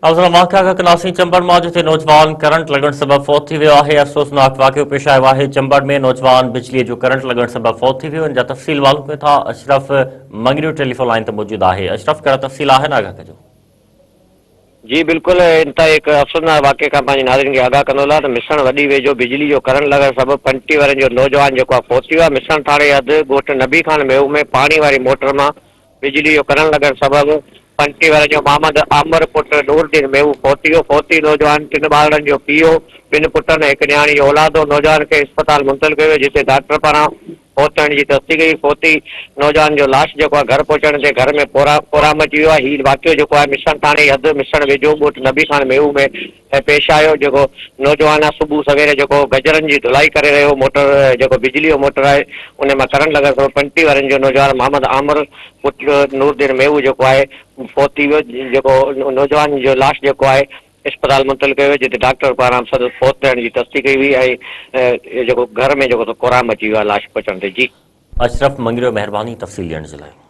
ناظرين واقعا کان ڪنداسين چمبڙ مان جتي نوجوان ڪرنٽ لڳڻ سبب فوت ٿي ويو آهي افسوسناڪ واقعو پيش آيو آهي چمبڙ ۾ نوجوان بجلي جو ڪرنٽ لڳڻ سبب فوت ٿي ويو ان جا تفصيل معلوم ڪيون ٿا اشرف مڱريو ٽيليفون لائين تي موجود آهي اشرف ڪهڙا تفصيل آهن آگاهه ڪجو. جي بلڪل انتهائي هڪ افسوسناڪ واقعي کان پنهنجي ناظرين کي آگاهه ڪندو هلان ته مسڻ وڏي ويجهو بجلي جو ڪرنٽ لڳڻ سبب 35 ورهين جو نوجوان جيڪو آهي فوت ٿي ويو آهي مسڻ ٿاڻي حد ڳوٺ نبي خان ميهو ۾ پاڻي واري موٽر مان بجلي جو ڪرنٽ لڳڻ سبب 35 ورهين جو محمد عامر پٽ نور الدين ميوو فوت ٿي ويو. فوتي نوجوان ٽن ٻارڙن جو پيء هو، ٻن پٽن ۽ هڪ نياڻي جو اولاد هو. نوجوان کي اسپتال منتقل ڪيو ويو، جتي ڊاڪٽر پاران فوت ٿيڻ جي تصديق ڪئي. فوتي نوجوان جو لاش جيڪو آهي گهر پهچڻ تي گهر ۾ ڪهرام مچي ويو آهي. هي واقعو جيڪو آهي مسڻ ٿاڻي حد مسڻ ويجهو ڳوٺ نبي خان ميوو ۾ ۽ پيش آيو جيڪو نوجوان آ صبح سويري جيڪو گجرن جي ڌلائي ڪري رهيو هو موٽر جيڪو بجلي جو موٽر آهي انهي مان ڪرنٽ لڳڻ سبب 35 ورهين جو نوجوان محمد عامر پٽ نور الدين ميوو جيڪو آهي فوت ٿي ويو جيڪو نوجوان جو لاش جيڪو آهي اسپتال منتقل ڪيو ويو جتي ڊاڪٽر پاران سندس فوت ٿيڻ جي تصديق ڪئي وئي ۽ جيڪو گهر ۾ جيڪو ڪهرام مچي ويو آهي لاش پهچڻ تي جي. اشرف مڱريو مهرباني تفصيل ڏيڻ جي لاء.